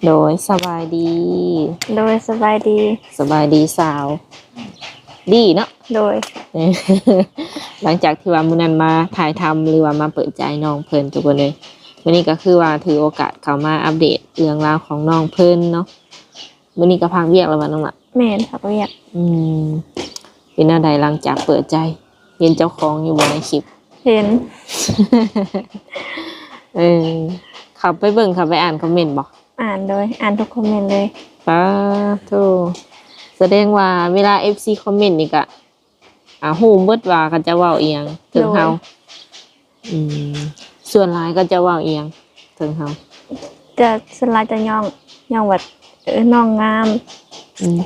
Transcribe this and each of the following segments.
ໂດຍ ສະບາຍດີ. ໂດຍ ສະບາຍດີ. ສະບາຍດີສາວ ດີເນາະ. ໂດຍ ຫຼັງຈາກທີ່ວ່າມື້ນັ້ນມາຖ່າຍທຳ ຫຼືວ່າມາເປີດໃຈນ້ອງເພິ່ນທຸກຄົນເອີຍ, ມື້ນີ້ກໍຄືວ່າຖືໂອກາດເຂົ້າມາອັບເດດເລື່ອງລາວຂອງນ້ອງເພິ່ນເນາະ. ມື້ນີ້ກໍພັກວຽກແລ້ວບໍ່ນ້ອງລະ? ແມ່ນ ພັກວຽກ. ອືມ ເປັນແນວໃດຫຼັງຈາກເປີດໃຈ? ເຫັນເຈົ້າຂອງຢູ່ບໍ່ໃນຄລິບ? ເຫັນ. ເອີ ເຂົ້າໄປເບິ່ງ ເຂົ້າໄປອ່ານຄອມເມັນບໍ່? ອ່ານ ໂດຍ ອ່ານທຸກຄອມເມັນເລີຍ. ປາໂທ້ ສະແດງວ່າເວລາເອັຟຊີຄອມເມັນນີ້ກະ ອ່າ ຮູ້ເບິດວ່າເຂົາເຈົ້າເວົ້າອີ່ຫຍັງເຖິງເຮົາ. ໂດຍ ອືມ ສ່ວນຫຼາຍເຂົາເຈົ້າເວົ້າອີ່ຫຍັງເຖິງເຮົາ? ຈະ ສ່ວນຫຼາຍຈະຍ້ອງ ຍ້ອງວ່າ ເອີ ນ້ອງງາມ. ອືມ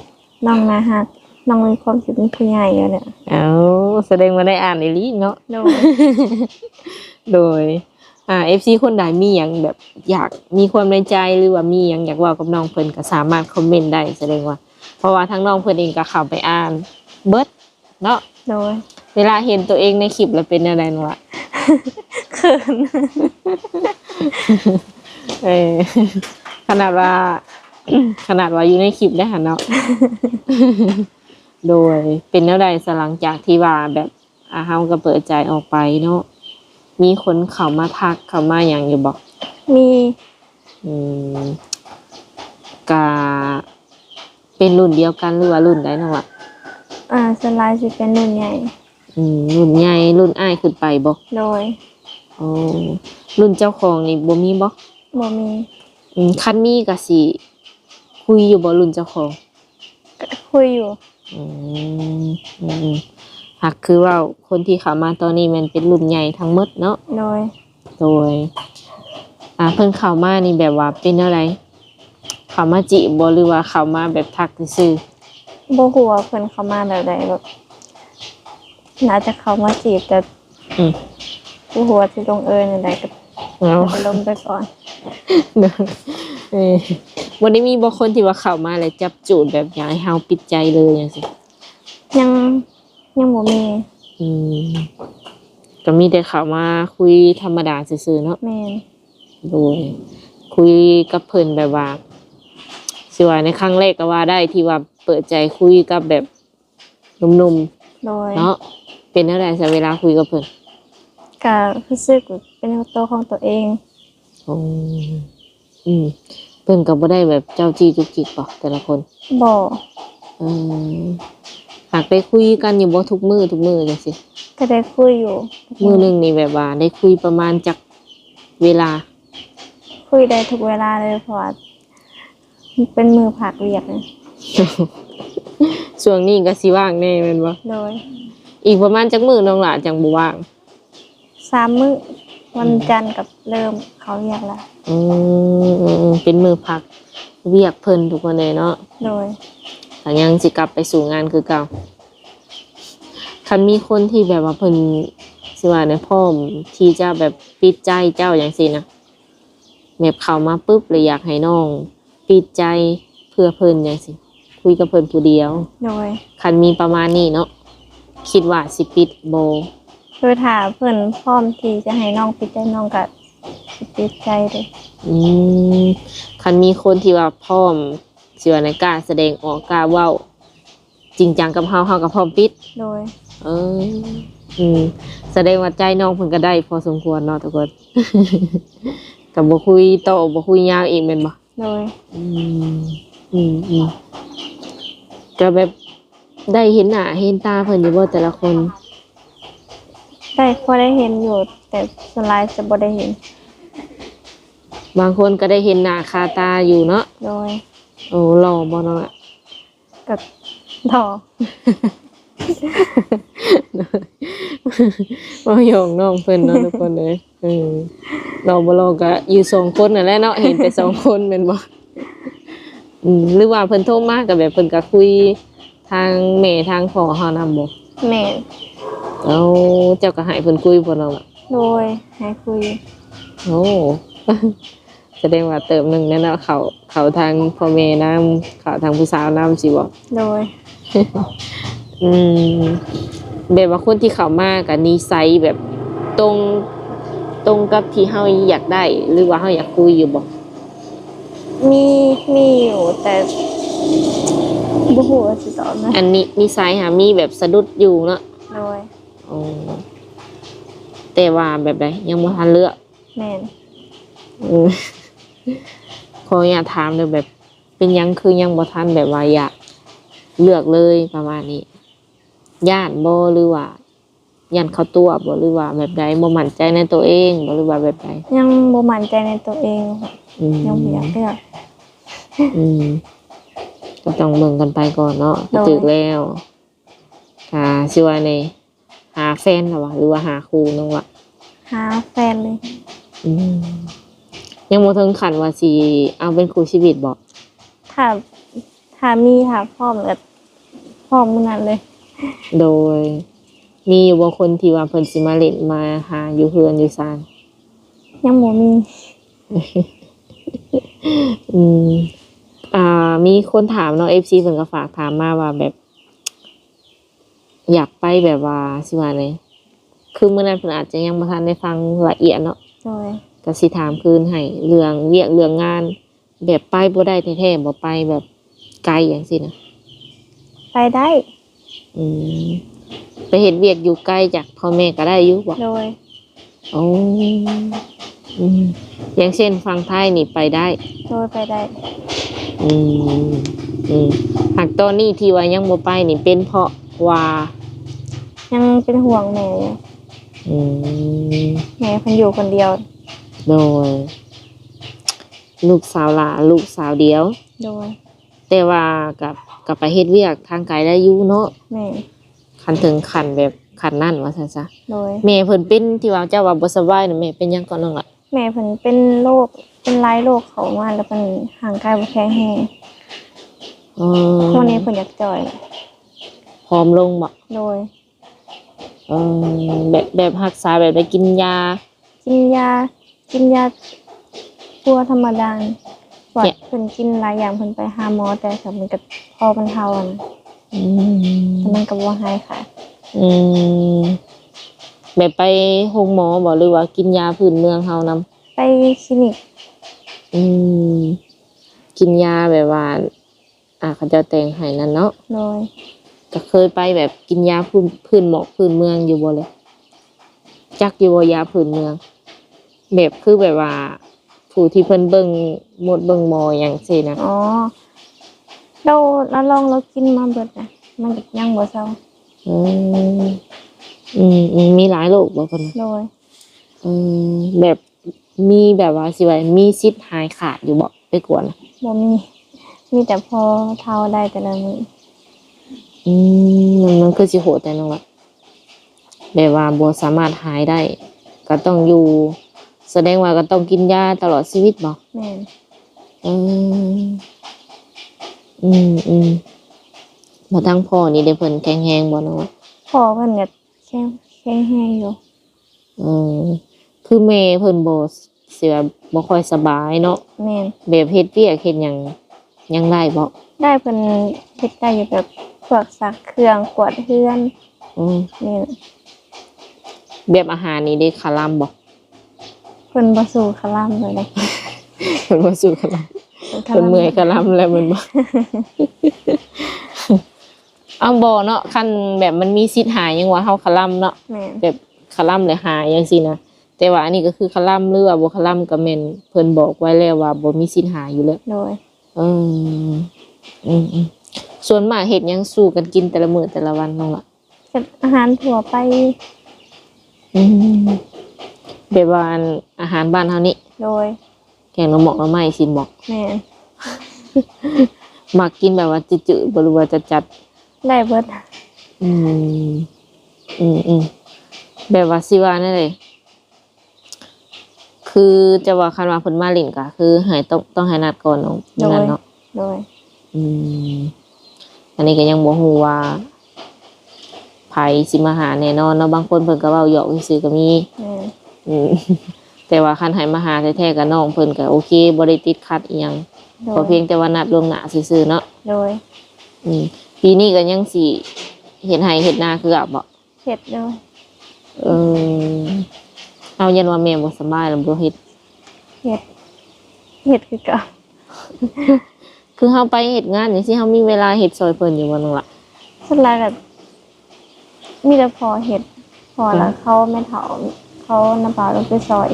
ນ້ອງໜ້າຮັກ ນ້ອງມີຄວາມຄິດເປັນຜູ້ໃຫຍ່ຢູ່ແຫຼະ. ເອົ້າ ສະແດງວ່າໄດ້ອ່ານອີ່ຫຼີເນາະ. ໂດຍ ໂດຍ ອ່າ ເອັຟຊີຄົນໃດມີຫຍັງແບບຢາກມີຄວາມໃນໃຈ ຫຼືວ່າມີຫຍັງຢາກເວົ້າກັບນ້ອງເພິ່ນ ກໍສາມາດຄອມເມັນໄດ້ ສະແດງວ່າ ເພາະວ່າທາງນ້ອງເພິ່ນເອງກໍເຂົ້າໄປອ່ານເບິດເນາະ. ໂດຍ ເວລາເຫັນຕົວເອງໃນຄລິບແລ້ວເປັນແນວໃດນ້ອງລະ? ເຂີນ. ເອີ ຂະໜາດວ່າ ຂະໜາດວ່າຢູ່ໃນຄລິບໄດ້ຫັ້ນເນາະ. ໂດຍ ເປັນແນວໃດຊະ ຫຼັງຈາກທີ່ວ່າແບບ ອ່າ ເຮົາກໍເປີດໃຈອອກໄປເນາະ ມີຄົນເຂົ້າມາທັກເຂົ້າມາຫຍັງຢູ່ບໍ່? ມີ. ອືມ ກະເປັນລຸ້ນດຽວກັນ ຫຼືວ່າລຸ້ນໃດນ້ອງລະ? ອ່າ ສ່ວນຫຼາຍຊິເປັນລຸ້ນໃຫຍ່. ອືມ ລຸ້ນໃຫຍ່ ລຸ້ນອ້າຍຂຶ້ນໄປບໍ່? ໂດຍ. ໂອ້ ລຸ້ນເຈົ້າຂອງນີ້ບໍ່ມີບໍ່? ບໍ່ມີ. ອືມ ຄັນມີກໍຊິຄຸຍຢູ່ບໍ່ລຸ້ນເຈົ້າຂອງ? ກໍຄຸຍຢູ່. ອືມ ອືມໆ ຫາກຄືເວົ້າ ຄົນທີ່ເຂົ້າມາຕອນນີ້ແມ່ນເປັນລຸ້ນໃຫຍ່ທັງໝົດເນາະ. ໂດຍ ໂດຍ ອ່າ ເພິ່ນເຂົ້າມານີ້ແບບວ່າເປັນແນວໃດ? ເຂົ້າມາຈີບບໍ່ ຫຼືວ່າເຂົ້າມາແບບທັກຊື່ໆ? ບໍ່ຮູ້ວ່າເພິ່ນເຂົ້າມາແນວໃດ ແບບ ໜ້າຈະເຂົ້າມາຈີບ ແຕ່ ອືມ ບໍ່ຮູ້ວ່າຊິລົງເອີຍແນວໃດ ກໍ ເອົ້າ ລົມໄປກ່ອນ. ເອີ ບໍ່ໄດ້ມີບໍ່ຄົນທີ່ວ່າເຂົ້າມາແລ້ວຈັບຈູດແບບຢາກໃຫ້ເຮົາປິດໃຈເລີຍຈັ່ງຊີ້? ຍັງ ຍັງບໍ່ມີ. ອືມ ກໍມີແຕ່ເຂົ້າມາຄຸຍທຳມະດາຊື່ໆເນາະ. ແມ່ນ. ໂດຍ ຄຸຍກັບເພິ່ນແບບວ່າ ຊິວ່າໃນຄັ້ງແລກກໍວ່າໄດ້ ທີ່ວ່າເປີດໃຈຄຸຍກັບແບບ ໜຸ່ມໆ ໂດຍ ເນາະ. ເປັນແນວໃດຊະເວລາຄຸຍກັບເພິ່ນ? ກະຮູ້ສຶກເປັນໂຕຂອງຕົວເອງ. ໂອ້ ອືມ ເພິ່ນກໍບໍ່ໄດ້ແບບເຈົ້າຈີ້ຈຸກຈິກບໍ່ແຕ່ລະຄົນ? ບໍ່. ເອີ ຫາກໄດ້ຄຸຍກັນຢູ່ບໍ່ທຸກມື້ ທຸກມື້ຈັ່ງຊີ້? ກໍໄດ້ຄຸຍຢູ່. ມື້ໜຶ່ງນີ້ແບບວ່າໄດ້ຄຸຍປະມານຈັກເວລາ? ຄຸຍໄດ້ທຸກເວລາເລີຍ ເພາະວ່າ ເປັນມື້ພັກວຽກນະ. ຊ່ວງນີ້ກໍຊິວ່າງແດ່ແມ່ນບໍ່? ໂດຍ. ອີກປະມານຈັກມື້ນ້ອງຫຼ້າຈັ່ງບໍ່ວ່າງ? ສາມມື້ ວັນ ອືມ ຈັນກໍເລີ່ມເຂົ້າວຽກແລ້ວ. ອືມ ເປັນມື້ພັກວຽກເພິ່ນທຸກຄົນເລີຍເນາະ. ໂດຍ. ກໍຍັງຊິກັບໄປສູ່ງານຄືເກົ່າ. ຄັນມີຄົນທີ່ແບບວ່າເພິ່ນ ຊິວ່າແນວ ພ້ອມທີ່ຈະແບບປິດໃຈເຈົ້າຈັ່ງຊີ້ນະ ແບບເຂົ້າມາປຶບ ແລ້ວຢາກໃຫ້ນ້ອງປິດໃຈເພື່ອເພິ່ນຈັ່ງຊີ້ ຄຸຍກັບເພິ່ນຜູ້ດຽວ. ໂດຍ. ຄັນມີປະມານນີ້ເນາະ ຄິດວ່າຊິປິດບໍ່? ຄືຖ້າເພິ່ນພ້ອມທີ່ຈະໃຫ້ນ້ອງປິດໃຈ ນ້ອງກໍຊິປິດໃຈເດ້. ອືມ ຄັນມີຄົນທີ່ວ່າພ້ອມ ຊິວ່າໃນ ກ້າສະແດງອອກ ກ້າເວົ້າ ຈິງຈັງກັບເຮົາ ເຮົາກໍພ້ອມປິດ. ໂດຍ. ເອີ ອືມ ສະແດງວ່າໃຈນ້ອງເພິ່ນກໍໄດ້ພໍສົມຄວນເນາະທຸກຄົນ. ກໍບໍ່ຄຸຍຕໍ່ ບໍ່ຄຸຍຍາວອີກແມ່ນບໍ່? ໂດຍ. ອືມ ອືມໆ ກໍແບບໄດ້ເຫັນໜ້າເຫັນຕາເພິ່ນຢູ່ບໍ່ແຕ່ລະຄົນ? ໄດ້ ພໍໄດ້ເຫັນຢູ່ ແຕ່ສ່ວນຫຼາຍຈະບໍ່ໄດ້ເຫັນ. ບາງຄົນກໍໄດ້ເຫັນໜ້າຄາຕາຢູ່ເນາະ. ໂດຍ. ໂອ້ ຫຼໍ່ບໍ່ນ້ອງລະ? ກໍຫຼໍ່ ເວົ້າຫຍອກນ້ອງເພິ່ນເນາະທຸກຄົນເອີຍ. ເອີ ຫຼໍ່ບໍ່ຫຼໍ່ກໍຢູ່ສອງຄົນນັ້ນແຫຼະເນາະ ເຫັນແຕ່ສອງຄົນແມ່ນບໍ່? ອືມ ຫຼືວ່າເພິ່ນໂທມາກໍແບບເພິ່ນກໍຄຸຍທາງແມ່ທາງພໍ່ເຮົານຳບໍ່? ແມ່ນ. ເອົ້າ ເຈົ້າກໍໃຫ້ເພິ່ນຄຸຍບໍ່ນ້ອງລະ? ໂດຍ ໃຫ້ຄຸຍ. ໂອ້ ສະແດງວ່າເຕີບໜຶ່ງແລ້ວເນາະ ເຂົ້າ ເຂົ້າທາງພໍ່ແມ່ນຳ ເຂົ້າທາງຜູ້ສາວນຳຊີ້ບໍ່? ໂດຍ. ອືມ ແບບວ່າຄົນທີ່ເຂົ້າມາກໍນິໄສແບບຕົງ ຕົງກັບທີ່ເຮົາຢາກໄດ້ ຫຼືວ່າເຮົາຢາກຄຸຍຢູ່ບໍ່? ມີ ມີຢູ່ ແຕ່ບໍ່ຮູ້ວ່າຊິຕອບແນວ ອັນນິ ນິໄສຫາມີແບບສະດຸດຢູ່ເນາະ? ໂດຍ. ອໍ ແຕ່ວ່າແບບໃດ ຍັງບໍ່ທັນເລືອກ? ແມ່ນ. ເອີ ຂໍອະນຸຍາດຖາມເດີ ແບບເປັນຫຍັງຄືຍັງບໍ່ທັນແບບວ່າຢາກເລືອກເລີຍປະມານນີ້? ຢ້ານບໍ່ ຫຼືວ່າຢ້ານເຂົາຕົວະບໍ່ ຫຼືວ່າແບບໃດ? ບໍ່ໝັ້ນໃຈໃນໂຕເອງບໍ່ ຫຼືວ່າແບບໃດ? ຍັງບໍ່ໝັ້ນໃຈໃນໂຕເອງ. ອືມ ຍັງບໍ່ຢາກເລືອກ. ອືມ ກໍຕ້ອງເບິ່ງກັນໄປກ່ອນເນາະ. ໂດຍ. ກໍຖືກແລ້ວ. ກະຊິວ່າແນວ ຫາແຟນລະຫວາ ຫຼືວ່າຫາຄູ່ນ້ອງລະ? ຫາແຟນເລີຍ. ອືມ ຍັງບໍ່ເຖິງຂັ້ນວ່າຊິເອົາເປັນຄູ່ຊີວິດບໍ? ຖ້າ ຖ້າມີ ຖ້າພ້ອມ ແບບພ້ອມມື້ນັ້ນເລີຍ. ໂດຍ. ມີຢູ່ບໍ່ຄົນທີ່ວ່າເພິ່ນຊິມາຫຼິ້ນມາຫາຢູ່ເຮືອນຢູ່ຊານ? ຍັງບໍ່ມີ. ອືມ ອ່າ ມີຄົນຖາມເນາະ ເອັຟຊີ ເພິ່ນກໍຝາກຖາມມາວ່າແບບ ຢາກໄປແບບວ່າ ຊິວ່າແນວໃດ ຄືມື້ນັ້ນເພິ່ນອາດຈະຍັງບໍ່ທັນໄດ້ຟັງລະອຽດເນາະ. ໂດຍ. ກໍຊິຖາມຄືນໃຫ້ເລື່ອງວຽກເລື່ອງງານ ແບບໄປບໍ່ໄດ້ແທ້ໆ ບໍ່ໄປແບບໄກຫຍັງຊີ້ນະ? ໄປໄດ້. ອືມ ໄປເຮັດວຽກຢູ່ໄກຈາກພໍ່ແມ່ກໍໄດ້ຢູ່ບໍ? ໂດຍ. ໂອ້ ອືມ ຢ່າງເຊັ່ນຝັ່ງໄທນີ້ໄປໄດ້? ໂດຍ ໄປໄດ້. ອືມ ອືມ ຫາກຕອນນີ້ທີ່ວ່າຍັງບໍ່ໄປນີ້ເປັນເພາະວ່າ ຍັງເປັນຫ່ວງແມ່ຢູ່. ອືມ ແມ່ເພິ່ນຢູ່ຄົນດຽວ. ໂດຍ. ລູກສາວຫຼ້າ ລູກສາວດຽວ. ໂດຍ. ແຕ່ວ່າກໍ ກໍໄປເຮັດວຽກທາງໄກໄດ້ຢູ່ເນາະ. ແມ່ນ. ຄັນເຖິງຂັ້ນແບບຂັ້ນນັ້ນວ່າຊັ້ນຊະ. ໂດຍ. ແມ່ເພິ່ນເປັນ ທີ່ວ່າເຈົ້າວ່າບໍ່ສະບາຍນະ ແມ່ເປັນຫຍັງເກາະນ້ອງລະ? ແມ່ເພິ່ນເປັນໂລກ ເປັນຫຼາຍໂລກເຂົ້າມາ ແລ້ວເພິ່ນຮ່າງກາຍບໍ່ແຂງແຮງ. ອໍ ຊ່ວງນີ້ເພິ່ນຢາກຈ່ອຍ. ຜອມລົງບໍ? ໂດຍ. ເອີ ແບບ ແບບຮັກສາແບບໃດ? ກິນຢາ? ກິນຢາ ກິນຢາປົວທຳມະດາ. ປວດ ເພິ່ນກິນຫຼາຍຢ່າງ ເພິ່ນໄປຫາໝໍ ແຕ່ກໍມັນກໍພໍບັນເທົາຫັ້ນ. ອືມ ແຕ່ມັນກໍບໍ່ຫາຍຂາດ. ອືມ ແບບໄປໂຮງໝໍບໍ ຫຼືວ່າກິນຢາພື້ນເມືອງເຮົານຳ? ໄປຄລີນິກ. ອືມ ກິນຢາແບບວ່າ ອ່າ ເຂົາເຈົ້າແຕ່ງໃຫ້ນັ້ນເນາະ. ໂດຍ. ກໍເຄີຍໄປແບບກິນຢາພື້ນ ພື້ນໝອກພື້ນເມືອງຢູ່ບໍ່ເລີຍ? ຈັກຢູ່ບໍ່ຢາພື້ນເມືອງ? ແບບຄືແບບວ່າຜູ້ທີ່ເພິ່ນເບິ່ງມົດເບິ່ງໝໍຫຍັງຊີ້ນະ. ອໍ ລາວ ລາວລອງລາວກິນມາເບິດນະ ມັນກໍຍັງບໍ່ເຊົາ. ອືມ ອືມ ອືມ ມີຫຼາຍໂລກບໍ່ເພິ່ນ? ໂດຍ. ອືມ ແບບ ມີແບບວ່າຊິວ່າມີສິດຫາຍຂາດຢູ່ບໍ່ ໄປກວດນະ? ບໍ່ມີ ມີແຕ່ພໍເທົາໄດ້ແຕ່ລະມື້. ອືມ ມັນ ມັນຄືຊິໂຫດແທ້ນ້ອງລະ ແບບວ່າບໍ່ສາມາດຫາຍໄດ້ ກໍຕ້ອງຢູ່ ສະແດງວ່າກໍຕ້ອງກິນຢາຕະຫຼອດຊີວິດບໍ? ແມ່ນ. ອືມ ອືມ ອືມ ແລ້ວທາງພໍ່ນີ້ເດ ເພິ່ນແຂງແຮງບໍ່ນ້ອງລະ? ພໍ່ເພິ່ນກໍແຂງ ແຂງແຮງຢູ່. ເອີ ຄືແມ່ເພິ່ນບໍ່ ຊິວ່າບໍ່ຄ່ອຍສະບາຍເນາະ. ແມ່ນ. ແບບເຮັດວຽກເຮັດຫຍັງ ຍັງໄດ້ບໍ່? ໄດ້ ເພິ່ນເຮັດໄດ້ຢູ່ ແບບພວກຊັກເຄື່ອງ ກວາດເຮືອນ. ອືມ ແມ່ນ. ແບບອາຫານນີ້ເດ ຄະລຳບໍ່? ເພິ່ນບໍ່ສູ້ຄະລຳເລີຍເດ. ເພິ່ນບໍ່ສູ້ຄະລຳ ເພິ່ນເມື່ອຍຄະລຳແລ້ວແມ່ນບໍ່? ເອົາ ບໍ່ເນາະ ຄັນແບບມັນມີສິດຫາຍ ຍັງວ່າເຮົາຄະລຳເນາະ. ແມ່ນ. ແບບຄະລຳແລ້ວຫາຍຈັ່ງຊີ້ນະ ແຕ່ວ່າອັນນີ້ກໍຄືຄະລຳ ຫຼືວ່າບໍ່ຄະລຳກໍແມ່ນເພິ່ນບອກໄວ້ແລ້ວວ່າບໍ່ມີສິດຫາຍຢູ່ແລ້ວ. ໂດຍ. ເອີ ອືມໆ ສ່ວນມາກເຮັດຫຍັງສູ່ກັນກິນແຕ່ລະມື້ແຕ່ລະວັນນ້ອງລະ? ເຮັດອາຫານທົ່ວໄປ. ອືມ ແບບວ່າ ອັນ ອາຫານບ້ານເຮົານີ້? ໂດຍ. ແກງໜໍ່ໝອກໜໍ່ໄມ້ຊີ້ນບໍ? ແມ່ນ. ມັກກິນແບບວ່າຈືດໆບໍ່ ຫຼືວ່າຈັດໆ? ໄດ້ເບິດ. ອືມ ອືມໆ ແບບວ່າຊິວ່າແນວໃດ ຄືຈະວ່າ ຄັນວ່າເພິ່ນມາຫຼິ້ນກໍຄືໃຫ້ ຕ້ອງ ຕ້ອງໃຫ້ນັດກ່ອນເນາະ. ໂດຍ ມື້ນັ້ນເນາະ. ໂດຍ. ອືມ ອັນນີ້ກໍຍັງບໍ່ຮູ້ວ່າໃຜຊິມາຫາແນ່ນອນເນາະ ບາງຄົນເພິ່ນກໍເວົ້າຫຍອກຊື່ໆກໍມີ. ແມ່ນ. ອືມ ແຕ່ວ່າຄັນໃຫ້ມາຫາແທ້ໆກໍນ້ອງເພິ່ນກໍໂອເຄ ບໍ່ໄດ້ຕິດຂັດອີ່ຫຍັງ. ໂດຍ. ຂໍພຽງແຕ່ວ່ານັດລ່ວງໜ້າຊື່ໆເນາະ. ໂດຍ. ອືມ ປີນີ້ກໍຍັງຊິເຮັດໄຮ່ເຮັດນາຄືເກົ່າບໍ? ເຮັດ. ໂດຍ. ເອີ ເອົາ ຢ້ານວ່າແມ່ບໍ່ສະບາຍແລ້ວບໍ່ເຮັດ? ເຮັດ ເຮັດຄືເກົ່າ. ຄືເຮົາໄປເຮັດງານຈັ່ງຊີ້ ເຮົາມີເວລາເຮັດຊ່ອຍເພິ່ນຢູ່ບໍ່ນ້ອງລະ? ສ່ວນຫຼາຍກໍມີແຕ່ພໍ່ເຮັດ ເພາະວ່າ ເອີ ເຂົາແມ່ເຖົ້າ ເຂົານ້າປາລົງໄປຊ່ອຍ.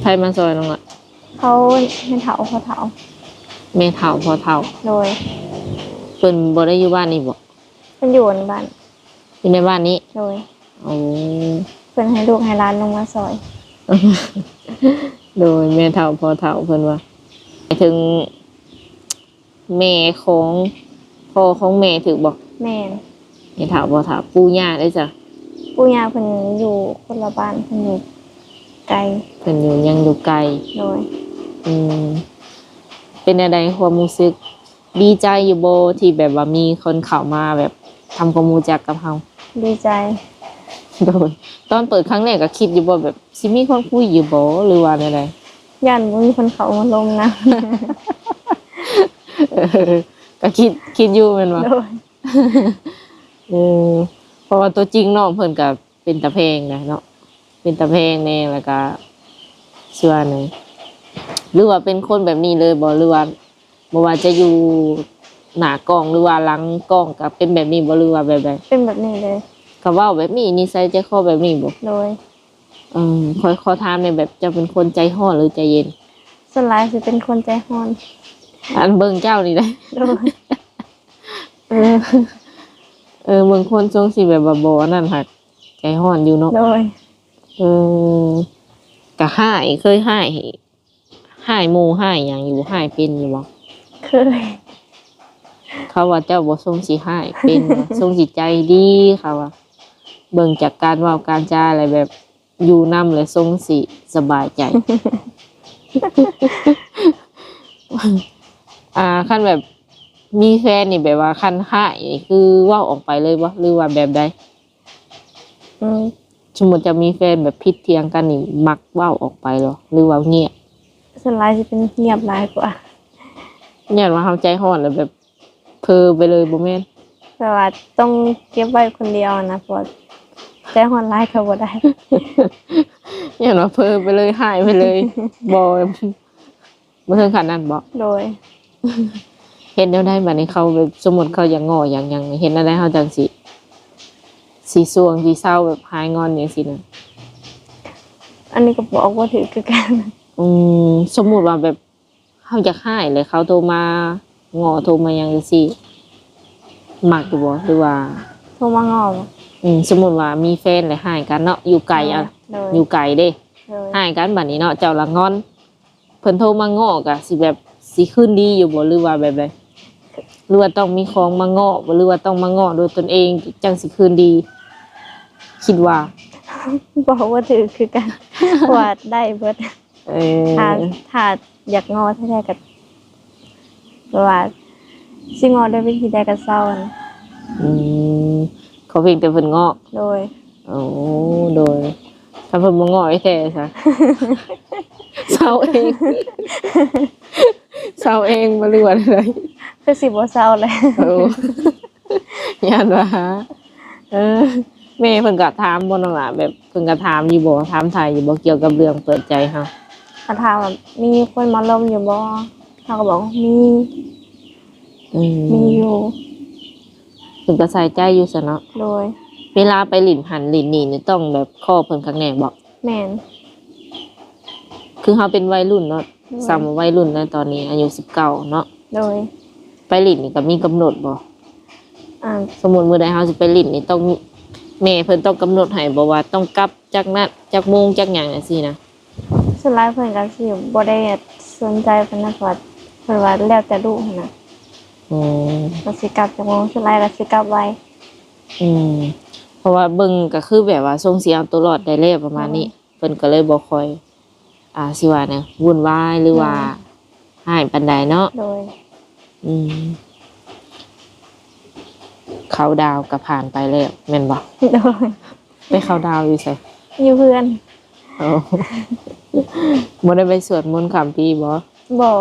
ໃຜມາຊ່ອຍນ້ອງລະ? ເຂົາແມ່ເຖົ້າພໍ່ເຖົ້າ. ແມ່ເຖົ້າພໍ່ເຖົ້າ. ໂດຍ. ເພິ່ນບໍ່ໄດ້ຢູ່ບ້ານນີ້ບໍ? ເພິ່ນຢູ່ໃນບ້ານ. ຢູ່ໃນບ້ານນີ້? ໂດຍ. ໂອ້ ເພິ່ນໃຫ້ລູກໃຫ້ຫຼານລົງມາຊ່ອຍ. ໂດຍ ແມ່ເຖົ້າພໍ່ເຖົ້າເພິ່ນວ່າ ໝາຍເຖິງແມ່ຂອງພໍ່ຂອງແມ່ຖືກບໍ່? ແມ່ນ. ແມ່ເຖົ້າພໍ່ເຖົ້າ. ປູ່ຍ່າເດ້ຊະ? ປູ່ຍ່າເພິ່ນຢູ່ຄົນລະບ້ານ ເພິ່ນຢູ່ໄກ. ເພິ່ນຢູ່ ຍັງຢູ່ໄກ. ໂດຍ. ອືມ ເປັນແນວໃດຄວາມຮູ້ສຶກ? ດີໃຈຢູ່ບໍ່ ທີ່ແບບວ່າມີຄົນເຂົ້າມາແບບທຳຄວາມຮູ້ຈັກກັບເຮົາ? ດີໃຈ. ໂດຍ. ຕອນເປີດຄັ້ງແລກກໍຄິດຢູ່ບໍ່ ແບບຊິມີຄົນຄຸຍຢູ່ບໍ່ ຫຼືວ່າແນວໃດ? ຢ້ານບໍ່ມີຄົນເຂົ້າມາລົມນຳ. ເອີ ກໍຄິດ ຄິດຢູ່ແມ່ນບໍ່? ໂດຍ. ເອີ ເພາະວ່າຕົວຈິງນ້ອງເພິ່ນກໍເປັນຕາແພງນະເນາະ ເປັນຕາແພງແດ່ ແລ້ວກໍ ຊິວ່າແນວໃດ ຫຼືວ່າເປັນຄົນແບບນີ້ເລີຍບໍ່ ຫຼືວ່າ ບໍ່ວ່າຈະຢູ່ໜ້າກ້ອງ ຫຼືວ່າຫຼັງກ້ອງກໍເປັນແບບນີ້ບໍ່ ຫຼືວ່າແບບໃດ? ເປັນແບບນີ້ເລີຍ. ກໍເວົ້າແບບນີ້ ນິໄສໃຈຄໍແບບນີ້ບໍ່? ໂດຍ. ເອີ ຂໍ ຂໍຖາມແດ່ ແບບເຈົ້າເປັນຄົນໃຈຮ້ອນ ຫຼືໃຈເຢັນ? ສ່ວນຫຼາຍຊິເປັນຄົນໃຈຮ້ອນ. ອັນເບິ່ງເຈົ້ານີ້ໄດ໋. ໂດຍ. ເອີ ເອີ ເບິ່ງຄົນຊົງຊິແບບວ່າບໍ່ອັນນັ້ນ ຫາກໃຈຮ້ອນຢູ່ເນາະ. ໂດຍ. ເອີ ກະຮ້າຍ ເຄີຍຮ້າຍ ຮ້າຍໝູ່ຮ້າຍຫຍັງຢູ່ ຮ້າຍເປັນຢູ່ບໍ່? ເຄີຍ. ເຂົາວ່າເຈົ້າບໍ່ຊົງຊິຮ້າຍເປັນ ຊົງຊິໃຈດີ ເຂົາວ່າ ເບິ່ງຈາກການເວົ້າການຈາແລ້ວ ແບບຢູ່ນຳແລ້ວຊົງຊິສະບາຍໃຈ. ອ່າ ຄັນແບບມີແຟນນີ້ ແບບວ່າຄັນຮ້າຍນີ້ ຄືເວົ້າອອກໄປເລີຍບໍ່ ຫຼືວ່າແບບໃດ? ອືມ ສົມມຸດຈະມີແຟນແບບຜິດຖຽງກັນນີ້ ມັກເວົ້າອອກໄປບໍ່ ຫຼືວ່າງຽບ? ສ່ວນຫຼາຍຊິເປັນງຽບຫຼາຍກວ່າ. ຍ້ອນວ່າເຮົາໃຈຮ້ອນແລ້ວແບບເຜີໄປເລີຍບໍ່ແມ່ນ? ແບບວ່າຕ້ອງເກັບໄວ້ຄົນດຽວນະ ເພາະວ່າໃຈຮ້ອນຫຼາຍກໍບໍ່ໄດ້. ຍ້ອນວ່າເຜີໄປເລີຍ ຮ້າຍໄປເລີຍ ບໍ່ ບໍ່ເຖິງຂັ້ນນັ້ນບໍ? ໂດຍ. ເຮັດແນວໃດບາດນີ້ ເຂົາແບບ ສົມມຸດເຂົາຢາກງໍ້ຢາກຫຍັງ ເຮັດແນວໃດເຮົາຈັ່ງຊິ ຊິຊ່ວງຊິເຊົາ ແບບຫາຍງອນຈັ່ງຊີ້ນະ? ອັນນີ້ກໍບອກບໍ່ຖືກຄືກັນ. ອືມ ສົມມຸດວ່າແບບເຮົາຢາກຮ້າຍ ແລ້ວເຂົາໂທມາງໍ້ ໂທມາຫຍັງຈັ່ງຊີ້ ມັກຢູ່ບໍ່ ຫຼືວ່າ ໂທມາງໍ້ບໍ່? ອືມ ສົມມຸດວ່າມີແຟນແລ້ວຮ້າຍກັນເນາະ ຢູ່ໄກ ໂດຍ ອ່ະ ໂດຍ ຢູ່ໄກເດ້ ໂດຍ ຮ້າຍກັນບາດນີ້ເນາະ ເຈົ້າລະງອນ ເພິ່ນໂທມາງໍ້ກະຊິແບບ ຊິຄືນດີຢູ່ບໍ່ ຫຼືວ່າແບບໃດ? ຫຼືວ່າຕ້ອງມີຂອງມາງໍ້ບໍ່ ຫຼືວ່າຕ້ອງມາງໍ້ດ້ວຍຕົນເອງຈັ່ງຊິຄືນດີ? ຄິດວ່າ ບອກບໍ່ຖືກຄືກັນ ເພາະວ່າໄດ້ເບິດ. ເອີ ຖ້າ ຖ້າຢາກງໍ້ແທ້ໆ ກໍແບບວ່າຊິງໍ້ດ້ວຍວິທີໃດກໍເຊົາຫັ້ນ. ອືມ ຂໍພຽງແຕ່ເພິ່ນງໍ້? ໂດຍ. ໂອ້ ໂດຍ. ຖ້າເພິ່ນບໍ່ງໍ້ແທ້ຊະ ເຊົາເອງ ເຊົາເອງບໍ່ ຫຼືວ່າໃດ? ຄືຊິບໍ່ເຊົາແຫຼະ. ໂອ້ ຢ້ານວ່າ ເອີ ແມ່ເພິ່ນກໍຖາມບໍ່ນ້ອງຫຼ້າ ແບບເພິ່ນກໍຖາມຢູ່ບໍ່ ຖາມໄຖ່ຢູ່ບໍ່ ກ່ຽວກັບເລື່ອງເປີດໃຈເຮົາ? ເຂົາຖາມວ່າມີຄົນມາລົມຢູ່ບໍ່ ເຮົາກໍບອກມີ. ອືມ ມີຢູ່. ເພິ່ນກໍໃສ່ໃຈຢູ່ຊັ້ນເນາະ. ໂດຍ. ເວລາໄປຫຼິ້ນຫັ້ນຫຼິ້ນນີ້ນີ້ ຕ້ອງແບບຂໍເພິ່ນຄັກແນ່ບໍ? ແມ່ນ. ຄືເຮົາເປັນໄວລຸ້ນເນາະ. ໂດຍ. ສ່ຳວ່າໄວລຸ້ນໃນຕອນນີ້ອາຍຸສິບເກົ້າເນາະ. ໂດຍ. ໄປຫຼິ້ນນີ້ກໍມີກຳນົດບໍ່? ອ່າ ສົມມຸດມື້ໃດເຮົາຊິໄປຫຼິ້ນນີ້ ຕ້ອງ ແມ່ເພິ່ນຕ້ອງກຳນົດໃຫ້ບໍ່ວ່າຕ້ອງກັບຈັກນະ ຈັກໂມງ ຈັກຫຍັງຈັ່ງຊີ້ນະ? ສ່ວນຫຼາຍເພິ່ນກໍຊິບໍ່ໄດ້ສົນໃຈປານນັ້ນ ເພາະວ່າເພິ່ນວ່າແລ້ວແຕ່ລູກຫັ້ນນະ. ອືມ ວ່າຊິກັບຈັກໂມງ ສ່ວນຫຼາຍກໍຊິກັບໄວ. ອືມ ເພາະວ່າເບິ່ງກໍຄືແບບວ່າຊົງຊິເອົາຕົວລອດໄດ້ແລ້ວປະມານນີ້. ໂດຍ. ເພິ່ນກໍເລີຍບໍ່ຄ່ອຍ ອ່າ ຊິວ່າແນວວຸ່ນວາຍ ຫຼືວ່າ ໂດຍ ຮ້າຍປານໃດເນາະ. ໂດຍ. ອືມ ເຄົາດາວກໍຜ່ານໄປແລ້ວແມ່ນບໍ່? ໂດຍ. ໄປເຄົາດາວຢູ່ໃສ? ຢູ່ເຮືອນ. ໂອ້ ບໍ່ໄດ້ໄປສວດມົນຂ້າມປີບໍ່? ບໍ່.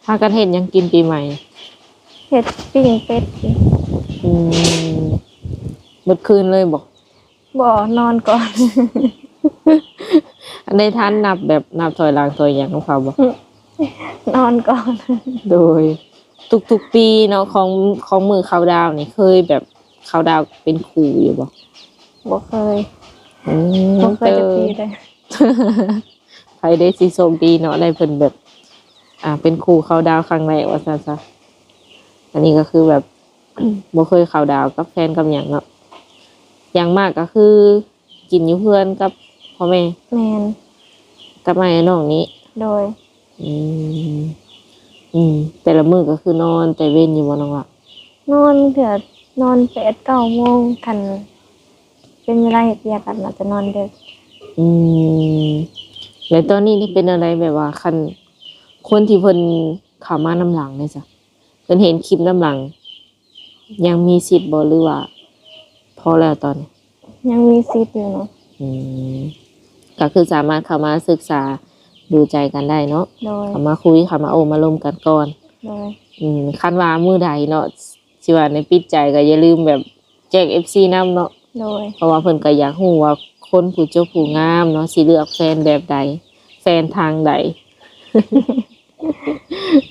ພາກັນເຮັດຫຍັງກິນປີໃໝ່? ເຮັດປີ້ງເປັດກິນ. ອືມ ເບິດຄືນເລີຍບໍ່? ບໍ່ ນອນກ່ອນ. ອັນໄດ້ທັນນັບແບບນັບຖອຍຫຼັງຖອຍຫຍັງນຳເຂົາບໍ່? ອືມ ນອນກ່ອນ ໂດຍ ທຸກໆປີເນາະ ຂອງ ຂອງມື້ເຄົາດາວນີ້ ເຄີຍແບບເຄົາດາວເປັນຄູ່ຢູ່ບໍ່? ບໍ່ເຄີຍ ອືມ ບໍ່ເຄີຍຈັກປີເລີຍ ໃຜເດ້ຊິໂຊກດີເນາະ ໄດ້ເພິ່ນແບບ ອ່າ ເປັນຄູ່ເຄົາດາວຄັ້ງແລກວ່າຊັ້ນຊະ. ອັນນີ້ກໍຄືແບບ ບໍ່ເຄີຍເຄົາດາວກັບແຟນກັບຫຍັງເນາະ ຢ່າງມາກກໍຄືກິນຢູ່ເຮືອນກັບພໍ່ແມ່ ແມ່ນ ກັບອ້າຍນ້ອງນີ້ ໂດຍ ອືມ ອືມ ແຕ່ລະມື້ກໍຄືນອນແຕ່ເວັນຢູ່ບໍ່ນ້ອງລະ? ນອນເທື່ອນອນແປດເກົ້າໂມງ ຄັນເປັນເວລາເຮັດວຽກກໍອາດຈະນອນເດິກ ອືມ ແລ້ວຕອນນີ້ນີ້ເປັນແນວໃດ ແບບວ່າຄັນຄົນທີ່ເພິ່ນເຂົ້າມານຳຫຼັງເດຊະ ເພິ່ນເຫັນຄລິບນຳຫຼັງ ຍັງມີສິດບໍ່ ຫຼືວ່າພໍແລ້ວຕອນນີ້? ຍັງມີສິດຢູ່ເນາະ ອືມ ກໍຄືສາມາດເຂົ້າມາສຶກສາດູໃຈກັນໄດ້ເນາະ ໂດຍ ເຂົ້າມາຄຸຍ ເຂົ້າມາໂອ້ມາລົມກັນກ່ອນ ໂດຍ ອືມ ຄັນວ່າມື້ໃດເນາະ ຊິວ່າໃນປິດໃຈກໍຢ່າລືມແບບແຈ້ງເອັຟຊີນຳເນາະ ໂດຍ ເພາະວ່າເພິ່ນກໍຢາກຮູ້ວ່າຄົນຜູ້ຈົບຜູ້ງາມເນາະ ຊິເລືອກແຟນແບບໃດ ແຟນທາງໃດ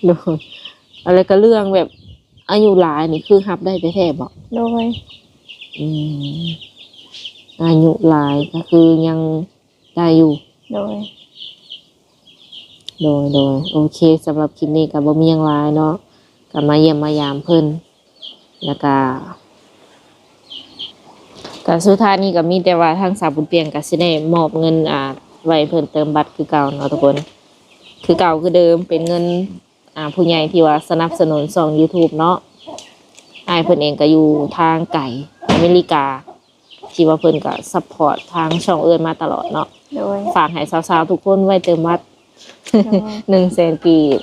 ໂດຍ ແລ້ວກໍເລື່ອງແບບອາຍຸຫຼາຍນີ້ຄືຮັບໄດ້ແທ້ໆບໍ່? ໂດຍ ອືມ ອາຍຸຫຼາຍກໍຄືຍັງໄດ້ຢູ່ ໂດຍ ໂດຍ ໂດຍ ໂອເຄ ສຳລັບຄລິບນີ້ກໍບໍ່ມີຫຍັງຫຼາຍເນາະ ກໍມາຢ້ຽມມາຢາມເພິ່ນ ແລ້ວກໍ ກໍສຸດທ້າຍນີ້ກໍມີແຕ່ວ່າທາງສາວບຸນປ່ຽງກໍຊິໄດ້ມອບເງິນ ອ່າ ໄວ້ເພິ່ນເຕີມບັດຄືເກົ່າເນາະທຸກຄົນ ຄືເກົ່າຄືເດີມ ເປັນເງິນ ອ່າ ຜູ້ໃຫຍ່ທີ່ວ່າສະໜັບສະໜູນຊ່ອງ YouTube ເນາະ ອ້າຍເພິ່ນເອງກໍຢູ່ທາງໄກ ອາເມລິກາ ທີ່ວ່າເພິ່ນກໍຊັບພອດທາງຊ່ອງເອື້ອຍມາຕະຫຼອດເນາະ ໂດຍ ຝາກໃຫ້ສາວໆທຸກຄົນໄວ້ເຕີມບັດ ໂດຍ ໜຶ່ງແສນກີບ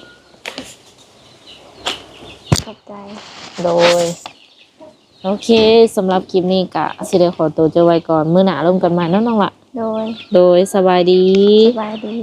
ຂອບໃຈ ໂດຍ ໂອເຄ ສຳລັບຄລິບນີ້ກະຊິໄດ້ຂໍໂຕຈະໄວ້ກ່ອນ ມື້ໜ້າລົມກັນໃໝ່ເນາະນ້ອງລະ ໂດຍ ໂດຍ ສະບາຍດີ ສະບາຍດີ.